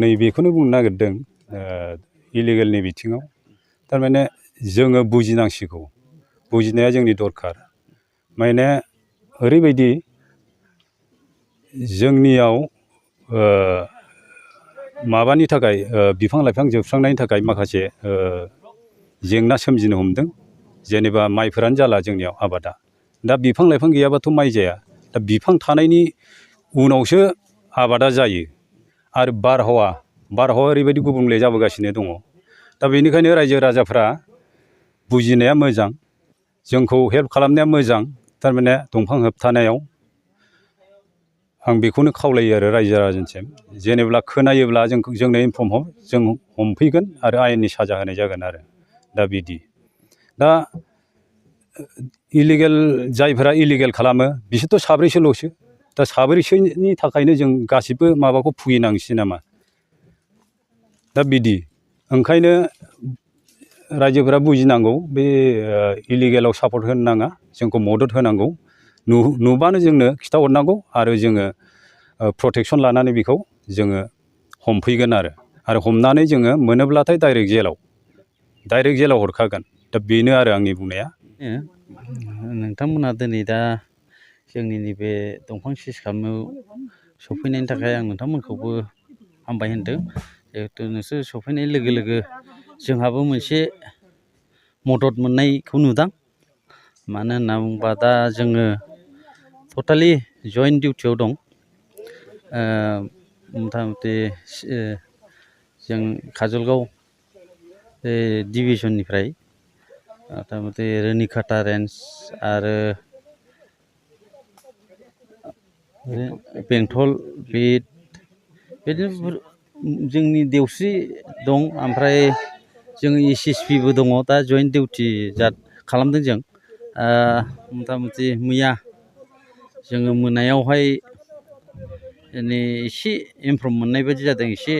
नैबेखौनो बुंनो नागिरदों इलिगेलनि बिथिङाव थारमाने जोङो बुजिनांसिगौ बुजिनाया जोंनि दरखार माने ओरैबायदि जोंनियाव माबानि थाखाय बिफां लाइफां जोबस्रांनायनि थाखाय माखासे जेंना सोमजिनो हमदों जेनेबा माइफोरानो जाला जोंनियाव आबादा दा बिफां लाइफां गैयाबाथ' माइ जाया दा बिफां थानायनि उनावसो आबादा जायो आरो बारहावा ओरैबायदि गुबुंले जाबोगासिनो दङ दा बेनिखायनो रायजो राजाफ्रा बुजिनाया मोजां जोंखौ हेल्प खालामनाया मोजां थारमाने दंफां होबथानायाव आं बेखौनो खावलायो आरो रायजो राजानिसिम जेनेब्ला खोनायोब्ला जोंनो इनफर्म हर जों हमफैगोन आरो आयेननि साजा होनाय जागोन आरो दा बिदि दा इलिगेल जायफोरा इलिगेल खालामो बिसोरथ' साब्रैसोल'सो दा साब्रैसोनि थाखायनो जों गासिबो माबाखौ भुगिनांसै नामा दा बिदि ओंखायनो रायजोफोरा बुजिनांगौ बे इलिगेलाव सापर्ट होनो नाङा जोंखौ मदद होनांगौ नुबानो जोंनो खिथाहरनांगौ आरो जोङो प्रटेक्सन लानानै बेखौ जोङो हमफैगोन आरो हमनानै जोङो मोनोब्लाथाय डाइरेक्ट जेलाव हरखागोन दा बेनो आरो आंनि बुंनाया नोंथांमोना दिनै दा जोंनि नैबे दंफां सिस खालामनायाव सफैनायनि थाखाय आं नोंथांमोनखौबो हामबाय होनदों जिहेथु नोंसोर सफैनाय लोगो लोगो जोंहाबो मोनसे मदद मोननायखौ नुदों मानो होनना बुङोबा दा जोङो टटेलि जइन्ट डिउटियाव दं मथा मथि जों काजलगाव डिभिजननिफ्राय मथा मथि रुनिखाता रेन्ज आरो बेंटल बिदिनो जोंनि देवस्रि दं ओमफ्राय जों SSPबो दङ दा जइन्ट डिउटि खालामदों जों मथा मथि मैया जोङो मोनायावहाय एसे इनफर्म मोननाय बायदि जादों एसे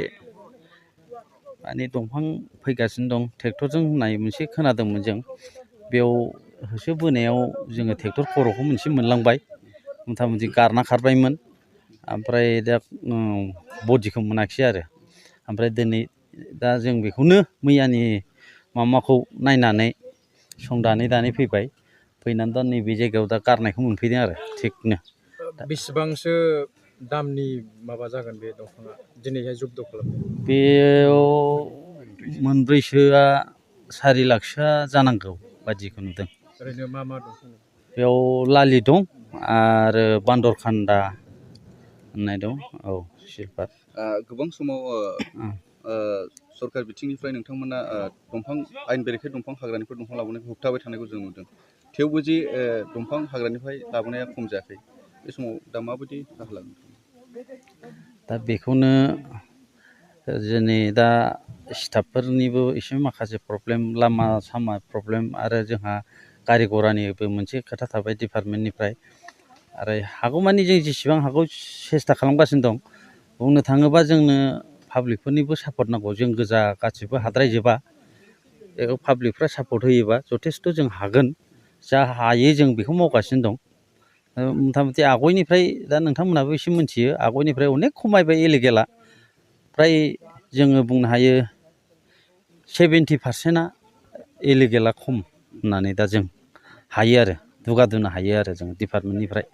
माने दंफां फैगासिनो दं ट्रेक्टरजों होननाय मोनसे खोनादोंमोन जों बेयाव होसोबोनायाव जोङो ट्रेक्टर खर'खौ मोनसे मोनलांबाय मथा मथि गारना खारबायमोन ओमफ्राय दा बडिखौ मोनाखिसै आरो ओमफ्राय दिनै दा जों बेखौनो मैयानि माबाखौ नायनानै संदानै फैबाय फैनानै दा नैबे जायगायाव दा गारनायखौ मोनफैदों आरो थिगनो बेसेबांसो दामनि माबा जागोन बे दंफाङा दिनैहाय जब्द खालामदों बेयाव मोनब्रैसोआ 4 लाखसोआ जानांगौ बायदिखौ नुदों ओरैनो मा दंफां बेयाव लालि दं आरो बान्दरखान्दा होननाय दं औ सिलभार गोबां समाव सरकार बिथिंनिफ्राय नोंथांमोना दंफां आयेन बेरेखायै दंफां हाग्रानिफ्राय दंफां लाबोनायखौ होबथाबाय थानायखौ जों नुदों थेवबो जे दंफां हाग्रानिफ्राय लाबोनाया खम जायाखै बे समाव दा माबायदि राहा लागोन दा बेखौनो जोंनि दा स्टाफफोरनिबो एसे माखासे प्रब्लेम लामा सामा प्रब्लेम आरो जोंहा गारि घरानिबो मोनसे खोथा थाबाय डिपार्टमेन्टनिफ्राय आरो हागौमानि जों जेसेबां हागौ सेस्था खालामगासिनो दं बुंनो थाङोबा जोंनो पाब्लिकफोरनिबो सापर्ट नांगौ जों गोजा गासिबो हाद्रायजोबा बेखौ पाब्लिकफ्रा सापर्ट होयोबा जथेस्थ' जों हागोन जा हायो जों बेखौ मावगासिनो दं मथा मथि आगयनिफ्राय दा नोंथांमोनाबो एसे मिथियो आगयनिफ्राय अनेक खमायबाय इलिगेला फ्राय जोङो बुंनो हायो 70%आ इलिगेला खम होननानै दा जों हायो आरो दुगा दुनो हायो आरो जों डिपार्टमेन्टनिफ्राय